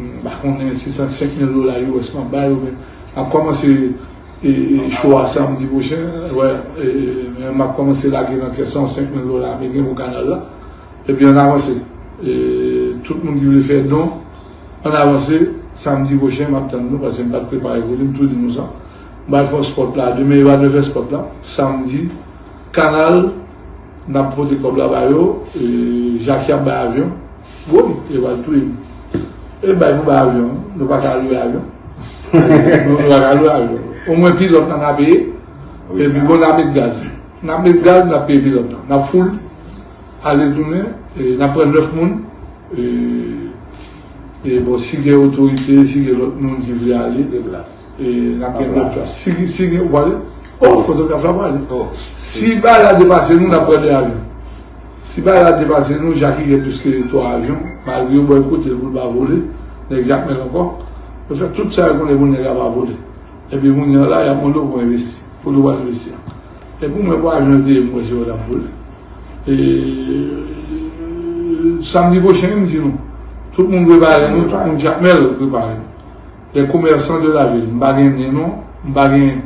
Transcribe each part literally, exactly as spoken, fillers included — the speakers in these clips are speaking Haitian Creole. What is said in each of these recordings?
M pa konnen si se senk mil dola U S m ap ba yo, men m ap kòmanse e, e, show a samdi pwochen. Wè, e, e, men m ap kòmanse lage nan kès lan senk mil dola ameriken pou kanal la. Epi ann avanse. E, tout moun ki vle fè don, ann avanse. Samdi pwochen, m ap tann nou, paske m pa t prepare pou li, m tou di nou sa. M pral fè spòt la, demen yo pa dwe fè spòt la. Samdi, kanal, n ap pote kòb la ba yo, e, Jackie ap bay avyon. Woy, yo pral touye m. E bay pou bay avyon, nou pa ka lwe avyon. Nou, nou pa ka lwe avyon. Omwen pilòt la n a peye, epi bon, n a met gaz. N a met gaz, n a peye pilòt la. N a full, ale tounen, e n a pran nèf moun. E, e bon, si gen otorite, si gen lòt moun ki vle ale, e n ap gen lòt plas. Si, si gen, ou pale? Oh, fotograf la pale. Si bagay la depase nou, n ap pran de avyon. Si bagay la depase nou, Jackie gen plis ke twa avyon, malgre yo bòykote l pou l pa vole, nèg Jakmèl ankò, yo fè tout sa yo konnen pou nèg la pa vole. Epi kounye a la, y ap mande w pou envesti, kote w pral envesti a. E pou mwen, pou avyon te ye, m wè se yo t ap vole. E, samdi pwochen, m di nou, tout moun prepare nou, tout moun Jakmèl prepare nou. Les commerçants de la ville, m pa gen nen non, m pa gen,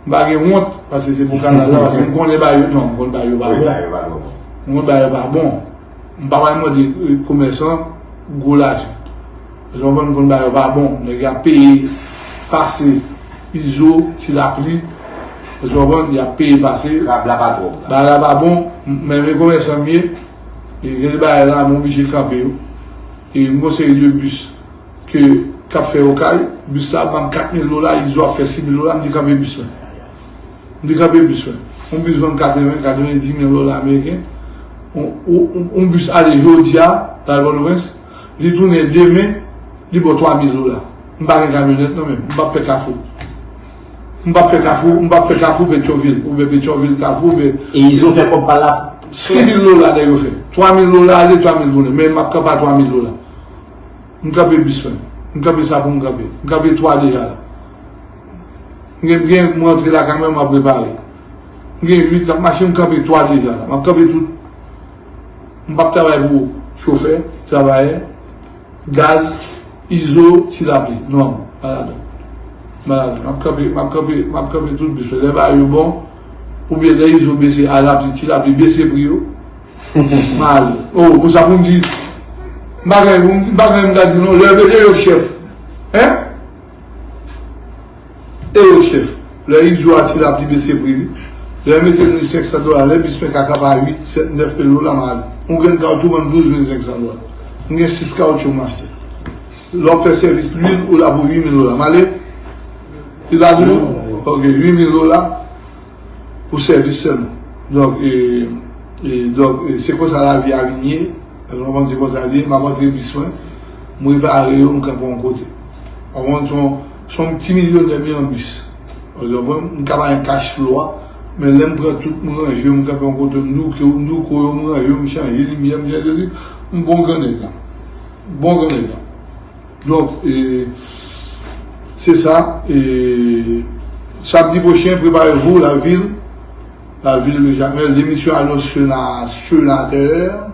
m pa gen wont, paske se pou kanal la, paske m konnen bagay yo, non, m konn bagay yo pa bon. M konn bagay yo pa bon. M pa pral mande, e, komèsan gwo lajan. Ou konprann, m konn bagay yo pa bon. Nèg y ap peye pase Izo, Ti Lapli. Ou konprann, y ap peye pase. Krab la pa twòp la. Bagay la pa bon, m, men, men komèsan m ye. E gen de bagay la, m oblije kanpe yo. E m gon seri de bis ke, k ap fè Okay, bis la ap vann kat mil dola, Izo ap fè sis mil dola, m di kanpe bis mwen. M di kanpe bis mwen. Yon bis vann katreven, katrevenndis mil dola ameriken. Yon, yon, yon bis ale jodi a, nan Pòtoprens, li tounen demen, li ba w twa mil dola. M pa gen kamyonèt non menm, m p ap fè Kafou. M p ap fè Kafou, m p ap fè Kafou Petyonvil, oubyen Petyonvil Kafou, oubyen. E Izo fè kòb pa l la. Sis mil dola nèg yo fè. Twa mil dola ale, twa mil tounen. Men m ap kanpe a twa mil dola. M kanpe bis mwen. M kanpe sa pou m kanpe. M kanpe twa deja la. M gen, m gen, m rantre lakay mwen, m ap prepare. M gen uit k ap mache, m kanpe twa deja la. M ap kanpe tout. M p ap travay pou chofè, travayè, gaz, Izo, Ti Lapli. Non, pa ladan. Pa ladan. M ap kanpe, m ap kanpe, m ap kanpe tout bis mwen. Lè bagay yo bon, oubyen lè Izo bese, a Lapli, Ti Lapli bese pri yo. M ale. Oh, pou sa pou m di, m pa gen, m pa gen m ka di non, lè yo bese yo chèf. Hein? E yo chèf. Lè Izo a Ti Lapli bese pri li. Lè yo mete nou senk san dola, lè bis mwen ka kanpe a uit, sèt, nèf mil dola, m ale. Yon grenn kawotchou vann douz mil senk san dola. M gen sis kawotchou m achte. Lè w ap fè sèvis lwil, ou la pou uit mil dola. M ale? Li la toujou? Ok, uit mil dola. Pou sèvis sèlman. Donk, e, e, donk, e, se konsa lavi a vin ye. Ou konprann, se konsa l ye. M ap antre bis mwen, m repare yo, m kanpe yon kote. Ou konprann, se yon, se yon ti milyonè m ye an bis. Ou konprann, m ka pa gen cash flow a, men lè m pran tout, m ranje yo, m kanpe yon kote, m douke yo, m douke yo, m ranje yo, m chanje limyè, m chanje sesi, m bon grannèg la. Bon grannèg la. Donk, e, se sa. E, samdi pwochen, préparez-vous, la ville, la ville de Jakmèl, l'émission Allô Séna-, Sénateur,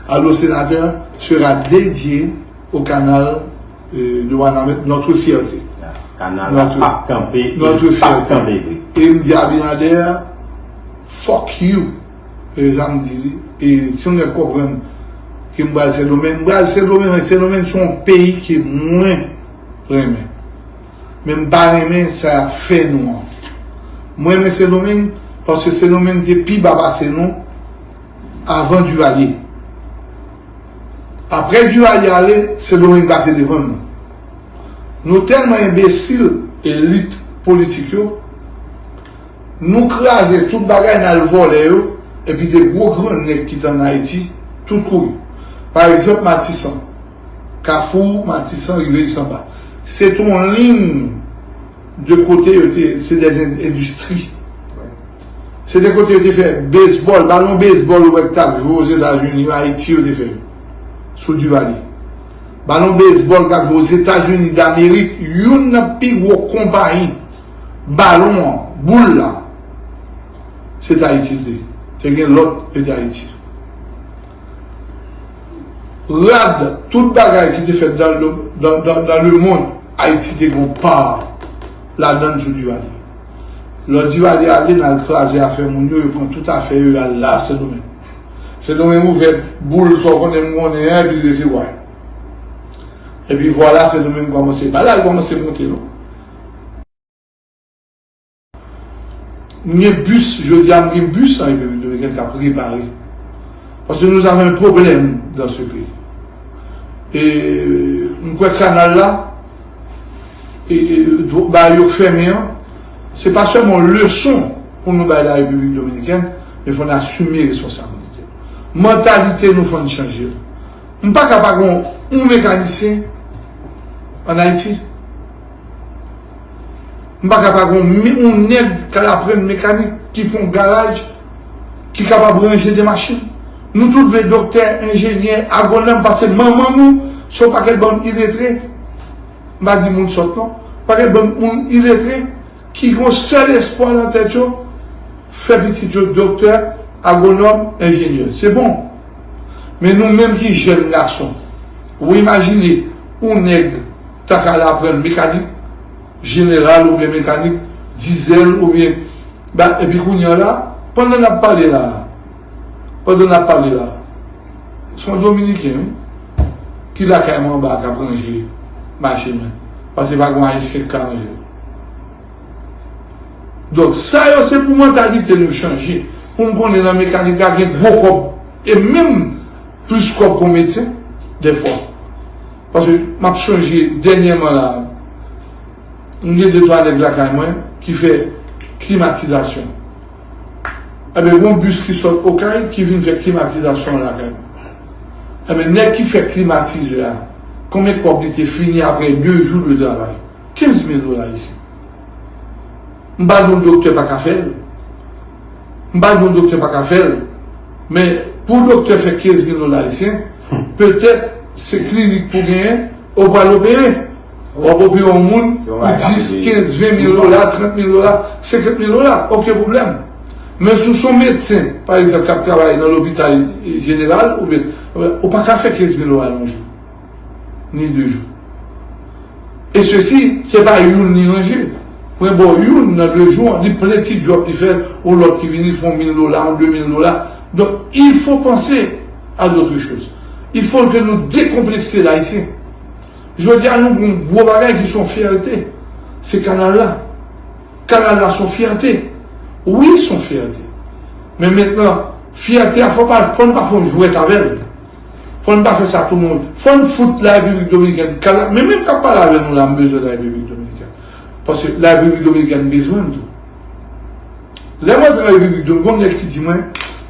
Allô Sénateur sera dédié au canal, e, de Wanament, notre fierté. Kanal la p ap kanpe, notre fierté. P ap kanpe vre. E m di Abinader, fuck you. E sa m di li. E si yon nèg konprann ke m pral Sendomeng, m pral Sendomeng, Sendomeng se yon peyi ke mwen renmen. Men m pa renmen sa y ap fè nou an. Mwen renmen Sendomeng paske Sendomeng te pi ba pase nou avan Duvalier. Apre Duvalier ale, Sendomeng pase devan nou. Nou tèlman enbesil, elit politik yo, nou kraze tout bagay, n al vòlè yo, epi de gwo grannèg ki t ann Ayiti, tout kouri. Pa egzanp, Matisan. Kafou, Matisan, rive Isanba. Se te yon liy de kote yo te, se de endistri. Se te kote yo te fè bezbòl, balon bezbòl ou wè k t ap jwe Ozetazini yo, Ayiti yo te fè yo. Sou Duvalier. Balon bezbòl k ap jwe Ozetazini Damerik, youn nan pi gwo konpayi balon an, boul la, se t Ayiti l te ye. Te gen lòt, e t Ayiti. Rad, tout bagay ki te fèt dans le, dans, dans, dans le monde, Ayiti te gen yon pa ladan l sou Duvalier. Lè Duvalier ale, n al kraze afè moun yo, yo pran tout afè yo, y al la Sendomeng. Sendomeng ouvè boul sa w konnen m konnen an, epi l resevwa yo. Epi vwala, Sendomeng kòmanse, bagay la kòmanse monte non. M gen bis, jodi a m gen bis an Repiblik Dominikèn k ap repare. Paske nou avè yon pwoblèm dans ce pays. E m kwè kanal la, e, e, dwo-, bagay yo k fèmen an, se pa sèlman yon leson pou nou bay la Repiblik Dominikèn, men fò n asime responsablite. Mantalite nou fò n chanje l. M pa ka pa gen yon mekanisyen ann Ayiti. M pa ka pa gen yon me-, yon nèg k al aprann mekanik, ki fè yon garaj, ki kapab ranje de machin. Nou tout vle doktè, enjenyè, agwonòm, paske manman nou se yon pakèt bann iletre. M pa di moun sòt non. Pakèt bann moun iletre ki gen yon sèl espwa nan tèt yo, fè pitit yo doktè, agwonòm, enjenyè. Se bon. Men nou menm ki jèn gason, ou imajine yon nèg ta ka al aprann mekanik jeneral oubyen mekanik dizèl oubyen, ba, epi kounye a la, pandan n ap pale la, pandan n ap pale la, se yon Dominiken, wi, ki lakay mwen anba a k ap ranje machin nan. Paske pa gen Ayisyen k ka ranje. Donk, sa yo se pou mantalite nou chanje. Pou m konnen nan mekanik la gen gwo kòb, e menm plis kòb ke yon medsen, dèfwa. Paske m ap sonje dènyèman la, m gen de twa nèg lakay mwen ki fè klimatizasyon. Enben, gen yon bis ki sot Okay ki vin fè klimatizasyon lakay mwen. Enben, nèg ki fè klimatizè a, konbyen kòb li te fini apre de jou de travay? Kenz mil dola ayisyen. M pa di w doktè pa ka fè l. M pa di w doktè pa ka fè l. Men pou doktè fè kenz mil dola ayisyen, petèt se klinik pou genyen, ou pral opere. W ap opere yon moun pou dis, kenz, ven mil dola, trant mil dola, senkant mil dola, okenn pwoblèm. Men si w se yon medsen, pa egzanp, k ap travay nan lopital jeneral, oubyen, ou pa ka fè kenz mil dola nan yon jou, ni de jou. E sesi, se pa youn li ranje. Mwen ba w youn nan de jou an, li plen ti djòb li fè, yon lòt ki vini, fè yon mil dola, yon de mil dola. Donk, il faut penser à d'autres choses. Il faut que nou dekonplekse Ayisyen. Jodi a, nou gen yon gwo bagay ki se yon fyète. Se kanal la. Kanal la se yon fyète. Wi, se yon fyète. Men mentnan, fyète a, fò pa, fò n pa fè yon jwèt avè l. Fò n pa fè sa tou moun. Fò n fout la Repiblik Dominikèn kanal. Men menm k ap pale avè nou la, m bezwen la Repiblik Dominikèn. Paske la Repiblik Dominikèn bezwen m tou. Lè mwen te nan Repiblik Dominikèn, gon nèg ki di mwen,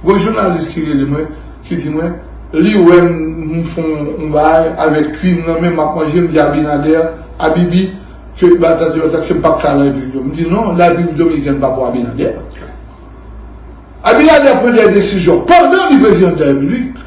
gon jounalis ki rele mwen, ki di mwen, li wè m, m fè yon, yon bagay avèk kwi m nan men, m ap manje, m di Abinader, Abibi, ke Batati Batati, ke m p ap ka nan Repiblik Dominikèn. M di non, la Repiblik Dominikèn pa pou Abinader. Abinader pran de desizyon pandan li prezidan de la Repiblik.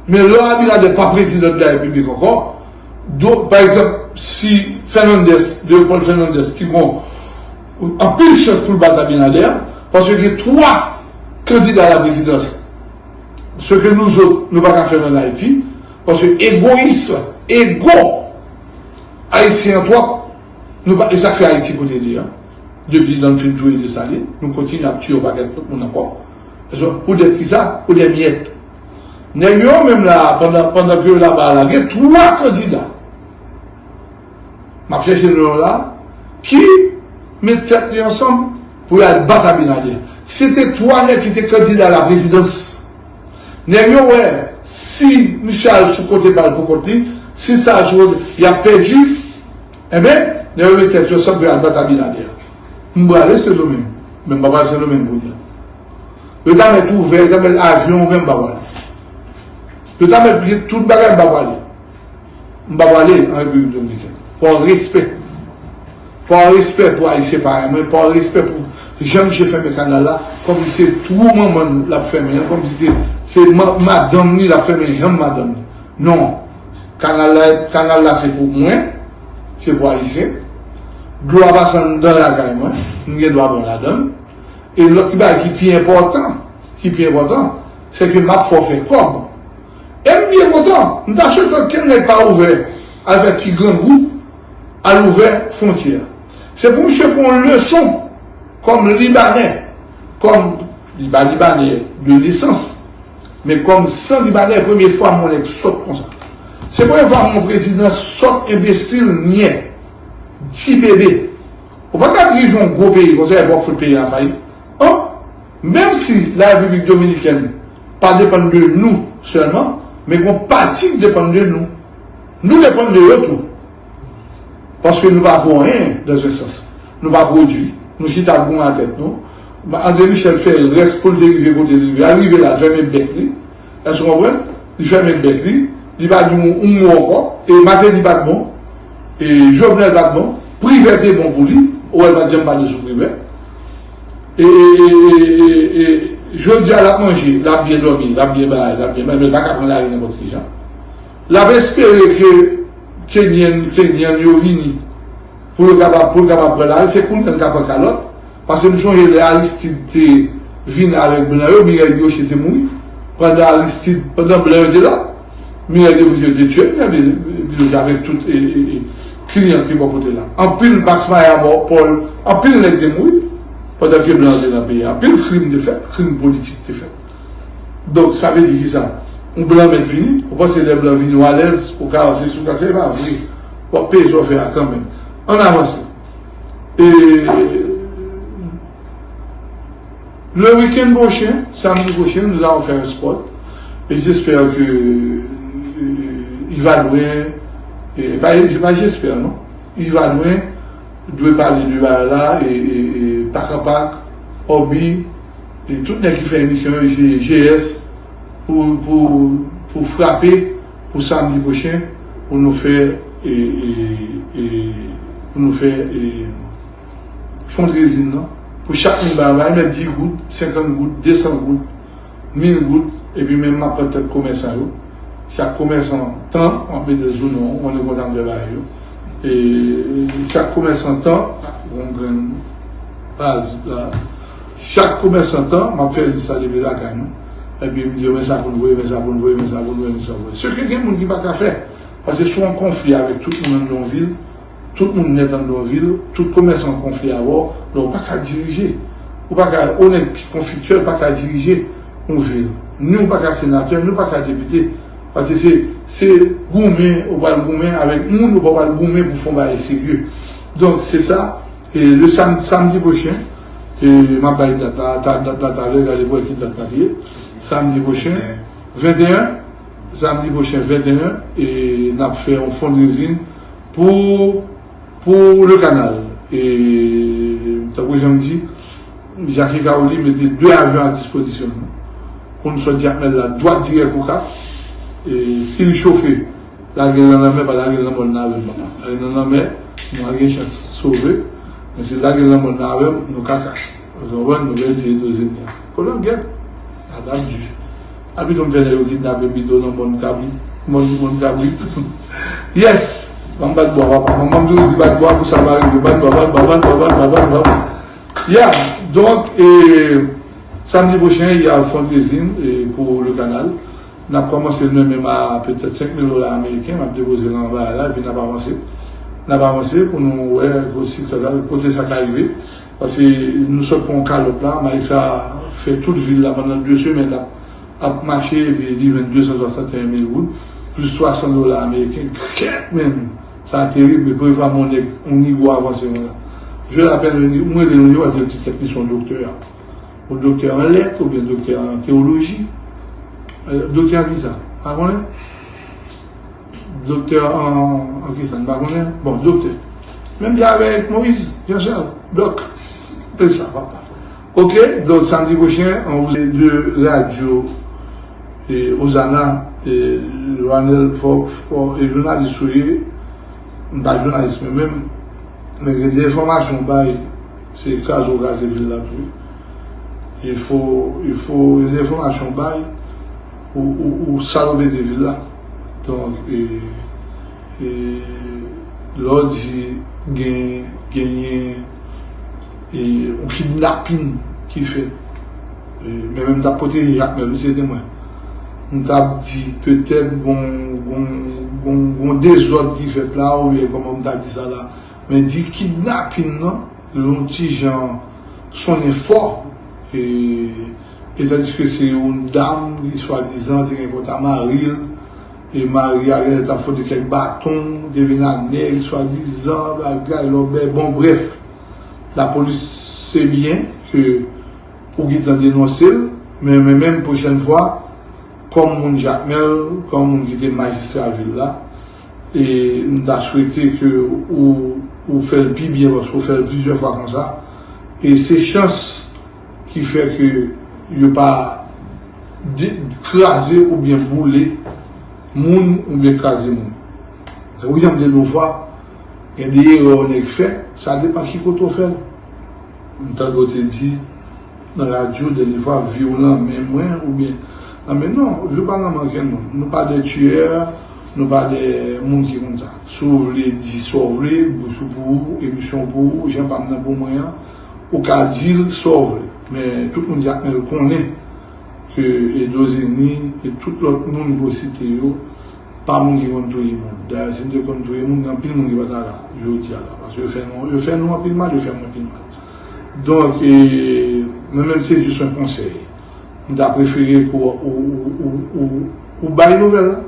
Men lè Abinader pa prezidan de la Repiblik ankò, do, pa egzanp, si Fernandez, Leopold Fernandez, ki gon anpil chans pou l bat Abinader, paske gen twa kandida a la prezidans. Ce que nous autres, nou pa ka fè l ann Ayiti, paske egoyis, ego ayisyen an twòp, nou pa, e sa k fè Ayiti kote li an. Depi lè n fin touye Desalin, nou kontinye ap tiye yon pakèt lòt moun ankò. Paske pou dèt kisa? Pou dè myèt. Nèg yo menm la, pandan, pandan ke yo laba la, gen twa kandida. M ap chèche non yo la, ki met tèt li ansanm pou y al bat Abinader. Se te twa nèg ki te kandida a la prezidans. Nèg yo wè, si misye al sou kote pa l pou kont li, si sa al sou kote, y ap pèdi. Enben, nèg yo met tèt yo ansanm pou y al bat Abinader. M prale Sendomeng, men m pa pral Sendomeng kounye a. Yo ta mèt ouvè, yo ta mèt avyon ouvè, m pa prale. Yo ta mèt gen tout bagay, m pa prale. M pa prale an Repiblik Dominikèn. Pa respè. Pa respè pou Ayisyen parèy mwen, pa respè pou jan misye fèmen kanal la, kòmsi se twou manman l l ap fèmen an, kòmsi se, se ma-, madanm li l ap fèmen janm madanm li. Non. Kanal la, kanal la se pou mwen, se pou Ayisyen. Dlo a pase anndan lakay mwen, m gen dwa pran ladan l. E lòt ti bagay ki pi enpòtan, ki pi enpòtan, se ke m ap fè w fè kòb. E m byen kontan, m ta swete ankenn nèg pa ouvè al fè ti grangou, al ouvè fwontyè a. Se pou misye pran yon leson kòm Libanè, kòm, li pa Libanè de nesans, men kòm san Libanè, premye fwa m wè yon nèg sòt konsa. Se premye fwa m wè yon prezidan sòt, enbesil, nyè, ti bebe. Ou pa ka dirije yon gwo peyi konsa epi w ap fout peyi a fayit. An, menm si la Repiblik Dominikèn pa depann de nou sèlman, men gon pati k depann de nou. Nou depann de yo tou. Paske nou pa vo anyen, dans un sens. Nou pa pwodui. Nou chita goumen a tèt nou. André Michel fè rès pou l te rive kote l rive a. L rive la, l fèmen bèk li. Èske w konprann? Li fèmen bèk li. Li pa di yon, yon mo ankò. E Mateli pa t bon. E Jovenel pa t bon. Privè te bon pou li. Ou wè l pa t janm pale sou Privè. E, e, e, e, e, e jodi a, l ap manje, l ap byen dòmi, l ap byen bay, l ap byen bay, men l pa ka pran lari nenpòt ki jan. L ap espere ke Kenyan, Kenyan yo vini pou yo kapab, pou l kapab pran lari. Se kounye a l ka pran kalòt. Paske m sonje lè Aristide te vin avèk blan yo, Mireille Durocher te mouri. Pandan Aristide, pandan blan yo te la, Mireille Durocher te tiye, Mireille Durocher avèk tout e, e, e, kliyan ki bò kote la. Anpil Max Maya mò, Paul, anpil nèg te mouri pandan ke blan yo te nan peyi a. Anpil krim te fèt, krim politik te fèt. Donk, sa vle di kisa? Yon blan mèt vini, ou panse lè blan vini, ou alèz, ou ka, se sou ka, se pa vre. W ap peye sa w fè a kanmenm. Ann avanse. E le week-end prochain, samedi prochain, nous allons faire un spot. Et j'espère que euh, Yvadwen, e pa, e pa j'espère, non? Yvadwen dwe pale de bagay la, e, e, e Pak an Pak, Obi, e tout nèg ki fè emisyon yo, G S, pou, pou, pou frape pou samdi pwochen, pou nou fè, e, e, e, pou nou fè, e, fundraising nan. Pou chak moun ba, ba mèt dis goud, senkant goud, desan goud, mil goud, epi menm m ap pran tèt komèsan yo. Chak komèsan tan, m ap mete l sou non, konnen konsa m fè bagay yo. E chak komèsan tan, gon grenn baz la. Chak komèsan tan, m ap fè lis sa depi lakay nou. Epi m di yo, men sa pou n voye, men sa pou n voye, men sa pou n voye, men sa pou n voye. Se ke gen moun ki pa ka fè. Paske si w an konfli avèk tout moun anndan yon vil, tout moun nèt anndan yon vil, tout komèsan an konfli avè w, donk ou pa ka dirije. Ou pa ka, yon nèg ki konfliktyèl pa ka dirije yon vil. Ni ou pa ka senatè, ni ou pa ka depite. Paske se, se goumen, ou pral goumen avèk moun, ou pa pral goumen pou fè yon bagay serye. Donk, se sa, e le sam, samdi pwochen, e m ap bay dat la, ta, dat la talè, gade pou wè ki dat la ye. Samdi pwochen, venteyen, samdi pwochen, venteyen, e n ap fè yon fundraising pou, pou le kanal. E tankou jan m di, Jacky Caoli mete de avyon a dispozisyon nou. Pou nou sot Jakmèl la, dwat dirèk Okap. E si li chofe, lage l nan lanmè, pa lage l nan mòn nan avè m, papa. Lage l nan lanmè, nou a gen chans sove. Men si lage l nan mòn nan avè m, nou kaka. Ou konprann? Nou pèdi Etazini a. Kolonn gèt. Sa t ap di. A pito m fè nèg yo kidnape m pito nan mòn kabrit. Mòn, mòn kabrit. Yes! Ban m bat bwa, papa. Manman m toujou di bat bwa pou sa pa rive. Bat bwa, bat bwa, bat bwa, bat bwa, bat bwa, bat bwa. Ya, donk, e, samdi pwochen, y a fundraising, e, pou le kanal. N ap kòmanse demen menm a petèt senk mil dola ameriken, m ap depoze l anba la, epi n ap avanse. N ap avanse pou nou wè kote sa ka rive. Paske nou sot pran yon kalòt la, Maïssa fè tout vil la pandan de semèn l ap, ap mache, epi li jwenn de san swasannteyen mil goud, plis twa san dola ameriken. Kèt, men! Sa terib, men premye fwa m wè yon nèg, yon nigo avanse konsa. Je rapèl, mwen rele l yon nigo, paske ti tèt li se yon doktè. Ou doktè an lèt oubyen doktè an teyoloji? Doktè an kisa? Pa konnen? Doktè an, an kisa? M pa konnen. Bon, doktè. Menm jan avèk Moïse Jean Charles, dòk. Se sa, papa. Ok, donk samdi pwochen, on vous de radyo e, Ozana, e, Lwanel, fò, fò, e jounalis ou ye, m pa jounalis mwen menm, men gen de enfòmasyon w bay, se kraze w kraze vil la tou. Il faut, il faut, gen de enfòmasyon w bay, ou, ou, ou salopete vil la. Donk, e, e, lè w di gen, genyen, e, yon kidnapin ki fèt. E, men menm t ap pwoteje Jakmèl, wi, se te mwen. M t ap di petèt gon, gon, gon, gon dezòd ki fèt la, oubyen kòman m ta di sa la. Men di kidnapin nan, yon ti jan sonnen fò. E, e tandiske se yon dam ki swadizan te gen kont a mari l, e mari a genlè t ap fwote kèk baton, te vin ak nèg swadizan, bagay, lòbèy, bon, brèf. Lapolis se byen ke ou gentan denonse l, men, men menm pwochèn fwa, kòm moun Jakmèl, kòm moun ki te majistra vil la, e m ta swete ke ou, ou fè l pi byen, paske ou fè l plizyè fwa konsa. E se chans ki fè ke yo pa de-, kraze oubyen boule moun oubyen kraze moun. Sa wi, jan m te di yon fwa, gen de erè yon nèg fè, sa depann ki kote w fè l. M tande w te di nan radyo dènye fwa, vi w nan men mwen oubyen nan men, non, vi w pa nan men okenn moun. Nou pa de tiyè, nou pa de moun ki konn sa. Si w vle di sa w vle, bouch ou pou ou, emisyon w pou ou, jan pa m nan pou mwen an, ou ka di l sa w vle. Men tout moun Jakmèl konnen ke Edozeni e tout lòt moun ke w site yo, pa moun ki konn touye moun. Dayè, si m te konn touye moun, gen anpil moun ki pa ta la, jodi a la. Paske yo fè nou, yo fè nou anpil mal, yo fè mwen anpil mal. Donk, e, mwen menm se jis yon konsèy. M ta prefere ke w, ou, ou, ou, ou, ou bay nouvèl la,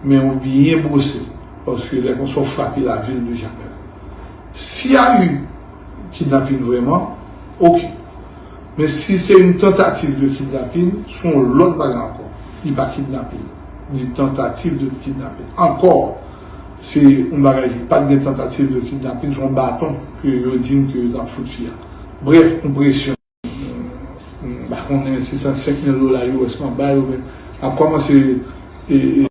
men ou byen bwose l. Paske lè konsa w frape lavil de Jakmèl. Si y a eu kidnapin vrèman, oke. Men si se yon tantativ de kidnapin, se yon lòt bagay ankò. Li pa kidnapin. Li tantativ de kidnapin. Ankò, se yon bagay ki pa t gen tantativ de kidnapin, se yon baton ke yo di m ke yo t ap fout fi a. Brèf, yon presyon. M pa konnen si se senk mil dola U S m ap bay oubyen m ap kòmanse, e, e,